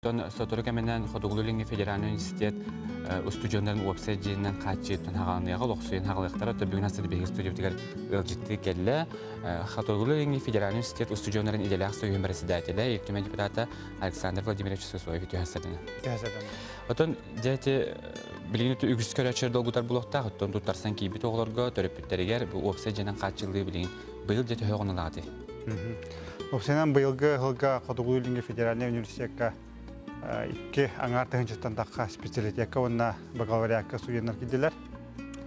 Оттон сотору кэминэн Хотугулуу-Илиҥҥи федеральнай университет устудьуоннарын уопсай дьиэнэн хааччыйыттан хаҕаланыаҕа, олохсуйан хаҕалыахтара. Оттон бүгүн астыды биһиги студиябытыгар ыалдьыттыы кэллэ. Хотугулуу-Илиҥҥи федеральнай университет устудьуоннарын идэлээх союһун председателэ, Ил Түмэн депутата Александр Владимирович Сосоев үтүө садына. Оттон дьэ ити билигин үгүс көрөөччүлэр долгутар булуохтаах. Оттон туттарсан киирбит оҕолорго, төрөппүттэригэр бу уопсай дьиэнэн хааччыллыы билигин быйыл дьэ төһө оҕонулаатый? Уопсайынан быйылгы сылга Хотугулуу-Илиҥҥи федеральнай университекка икки аҥаар тыһыынчаттан тахха специалитекка уонна бакалавриакка студеннар киирдилэр.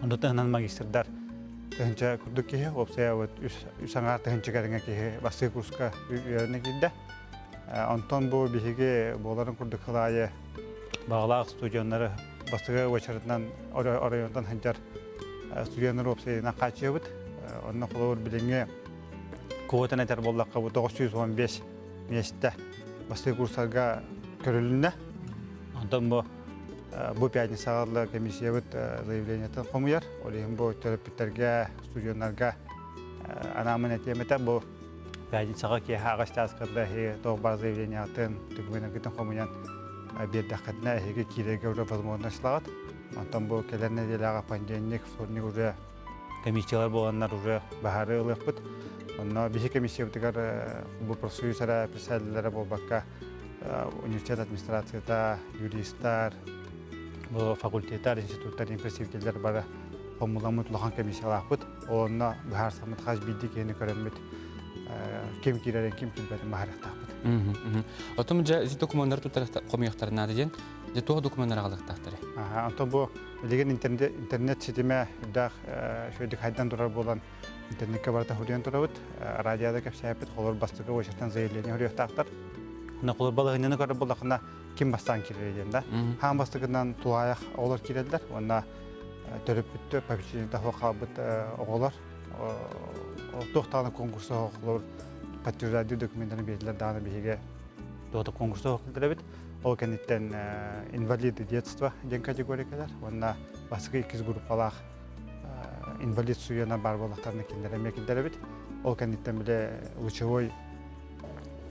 Онно таһынан магистрдар тыһыынча курдук киһи, уопсайа вот үс аҥаар тыһыынча кэриҥэ киһи бастакы курска үөрэнэ киирдэ. Онтон бу биһиги буоларын курдук сыл аайы баҕалаах студеннары бастакы уочаратынан оройуонтан сылдьар студеннары уопсайынан хааччыйабыт. Онно холобур билиҥҥи квотан этэр буоллахха бу 915 миэстэ бастакы курсарга көрүлүннэ. Онтон бу бу пятницаҕа комиссиябыт заявлениетын хомуйар. Ол иһин бу төрөппүттэргэ, студеннарга анаамын этиэм этэ. Бу пятницаҕа киэһэ аҕыс чааскарда эһиги туох баар заявлениятын, документаргытын хомуйан биэрдэххитинэ эһиги киирэргэ уже возможность ылаҕыт. Онтон бу кэлэр нэдиэлэҕэ понедельник, вторник уже комиссиялар буоланнар уже баһаары ылыахпыт. Онно биһи комиссиябытыгар бу профсоюз эрэ председателлэрэ буолбакка университет администрацията, юристар, бу факультеттар, институттар представителлэр бары хомуламмыт улахан комиссиялаахпыт. Онно быһаарсаммыт хас биирдии киһини көрөммүт ким киирэрин, ким киирбэтин баһарыахтаахпыт. Отум дьэ ити докумуоннары туттар хомуйахтарын наада диэн дьэ туох докумуоннары аҕалыахтаахтарый? Онтон бу Билигин интернет ситимэ үрдээх үчүгэйдик хайдан турар буолан интернеккэ барыта суруйан турабыт. Радиода кэпсээппит, холор бастакы очередтан заявление суруйуохтаахтар. Онно холор балаһыанньаны көрөр буоллаххына ким бастаан киирэр диэн да. Хаан бастакынан тулаайах оҕолор киирэллэр уонна төрөппүттэр попечительница суох хаалбыт оҕолор туох даҕаны конкурса оҕолор подтверждайдыы документаны биэрдилэр даҕаны биһиги туох да конкурса суох киллэрэбит. Ол кэнниттэн инвалиды детства диэн категория кэлэр уонна бастакы иккис группалаах инвалид суйана баар буоллахтарына кинилэр эмиэ киллэрэбит. Ол кэнниттэн бile лучевой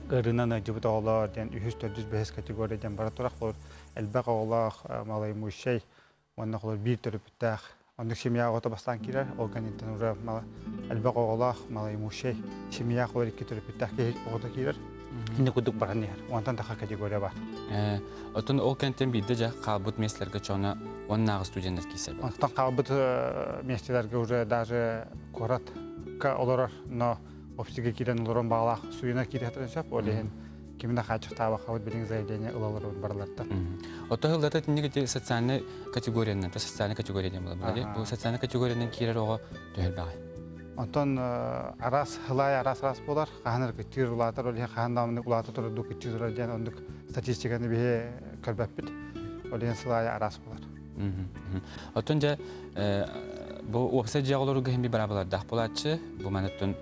ыарыынан ыалдьыбыт оҕолор диэн үһүс, төрдүс, бэһис категория диэн бара турар. Элбэх оҕолоох малоимущай уонна холор биир төрөппүттээх оннук семья оҕото бастаан киирэр. Ол кэнниттэн уже элбэх оҕолоох малоимущай семья холор икки төрөппүттээх киһи оҕото киирэр. Инни курдук баран иһэр. Онтон таха категория бар. Оттон ол кэнниттэн биирдэ дьэ хаалбыт миэстэлэргэ чоно уоннааҕы студенттар киирсэр. Онтон хаалбыт миэстэлэргэ уже даже куоратка олорор, но офисига киирэн олорон баҕалаах суйуна киириэхтэрин сөп. Ол иһин кими да хааччахтаабаккабыт билиҥ заявление ылалар барыларта. Ото ыллата итинник ити социальный категориянан, то социальный категория диэн буолар. Бу социальный категориянан киирэр оҕо төһөлбөҕүй? Онтон араас хылаай араас-араас буолар. Хаһан эрэ кыччыыр улаатар, ол иһин хаһан даҕаны улаата турар дуу кыччыы турар диэн оннук статистиканы биһи көрбөппүт. Ол иһин сыл аайы араас буолар. Оттон дьэ бу уопсай дьиэҕэ олорууга иһин быраабылардаах буолааччы. Бу манаттан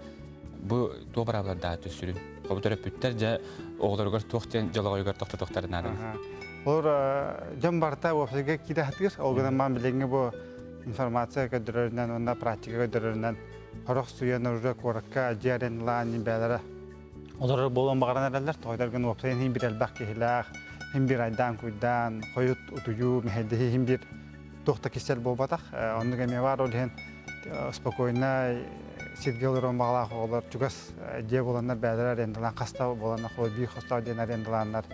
бу туох быраабылардаах сүрүн? Хобу төрөппүттэр дьэ оҕолоругар туох диэн дьолоҕойугар тохтотуохтарын нааданы? Олор дьон барыта уопсайга киирэ сатыыр. Ол гынан баран билиҥҥи бу информация көрдөрөрүнэн уонна практика көрдөрөрүнэн сорох суйан уже куоракка дьиэ арендалаан бээлэрэ олорор буолуон баҕаран эрэллэр. Тоҕойдоргун уопсайын иһин бир элбэх киһилээх, иһин бир айдаан-куйдаан, хойут утуйуу, мэһэйдэһии иһин бир туох да кистэл буолбатах. Оннук эмиэ баар, ол иһин спокойно сиргэ олоруон баҕалаах оҕолор чугас дьиэ буланнар бээлэрэ арендалаан хаста буоланнар холобур биир хостоох диэн арендалааннар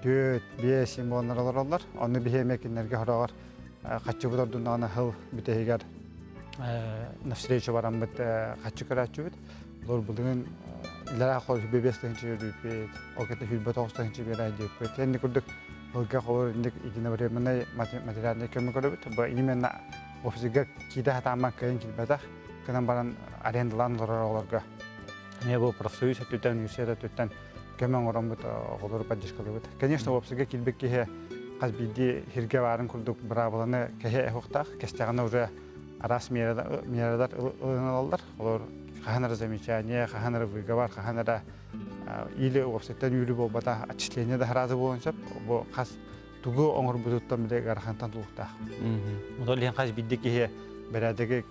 түөрт, биэс им буоланнар олороллор. Онно биһи эмиэ кинилэргэ сороҕор хаччыбыт ордуннаҕына сыл бүтэһигэр навстречу бараммыт хаччы көрөөччүбүт. Олор былырыын илэрээ хол 25 тыһыынча үөрүүппүт, ол кэннэ 29 тыһыынча биэрээ диэппит. Инник курдук ылга холор инник единовременный материальный көмө көрөбүт. Бу именно офисыгар киирэ сатаамман кыайан киирбэтэх. Гынан баран арендалаан олорор оҕолорго эмиэ бу профсоюз өттүттэн, университет өттүттэн көмө оҥороммут оҕолору поддержкалыыбыт. Конечно, уопсайга киирбит киһи хас биирдии сиргэ баарын курдук быраабыланы кэһэ эһуохтаах. Кэстэҕинэ уже араас мералар ылыналлар. Олор хаһан эрэ замечание, хаһан эрэ выговор, хаһан эрэ или уопсайтан үүрүү буолбата, отчисление да сразу буолуон сөп. Бу хас тугу оҥорбутуттан бile ыарахантан тулуктаах. Ол иһин хас биирдии киһи бэрээдэги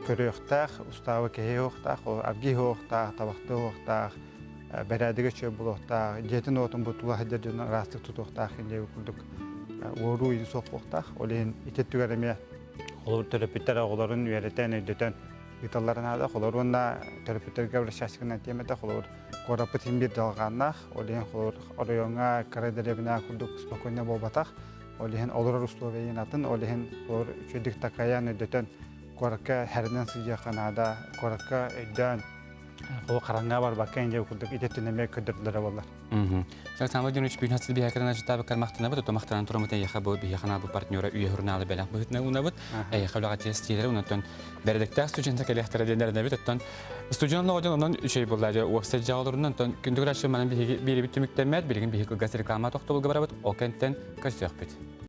көрүөхтээх, устаабы кэһиэхтээх, аргыһыахтаах, табахтыахтаах. Бэрээдэгэ үчүгэй буолуохтаах, дьиэтин уотун бутула сылдьар дьону ыраастык тутуохтаах диэн курдук уоруу иһин суох буолуохтаах. Ол иһин ити өттүгэр эмиэ холобур төрөппүттэр оҕолорун үөрэтэн, өйдөтөн ыыталлара наада. Холобур уонна төрөппүттэргэ обращаться тиэмэтэ холобур куораппыт иһин биир далҕааннаах. Ол иһин холобур оройуоҥҥа кыра дэриэбинэ курдук спокойно буолбатах. Ол иһин олорор условия атын, ол иһин холобур үчүгэйдик такайан, өйдөтөн куоракка хэринэн сылдьыахха наада, куоракка өйдөөн ол харангаа барбакка инде курдук итеттин эмиэ көрдөрдүлэрэ буоллар. Александр Владимирович бүгүн хасыл биһэкэрин ажытаабыккар махтанабыт, ото махтанан турамыт эйиэхэ бу биһиэхэ анаабыт партнера Үйэ журналы бэлэх быһыытынан уунабыт. Эйиэхэ үлэҕэ тиэстиилэри онтон бэрээдэктээх студенттар кэлиэхтэрэ диэн эрэнэбит. Оттон студент оҕодьон онон үчүгэй буолла дьэ уопсай дьаҕаларынан онтон күндү көрөөччү манан биһиги биэрэбит түмүктэммэт, билигин биһиги кылгас реклама тохтобулга барабыт, ол кэнтэн көрсүөхпүт.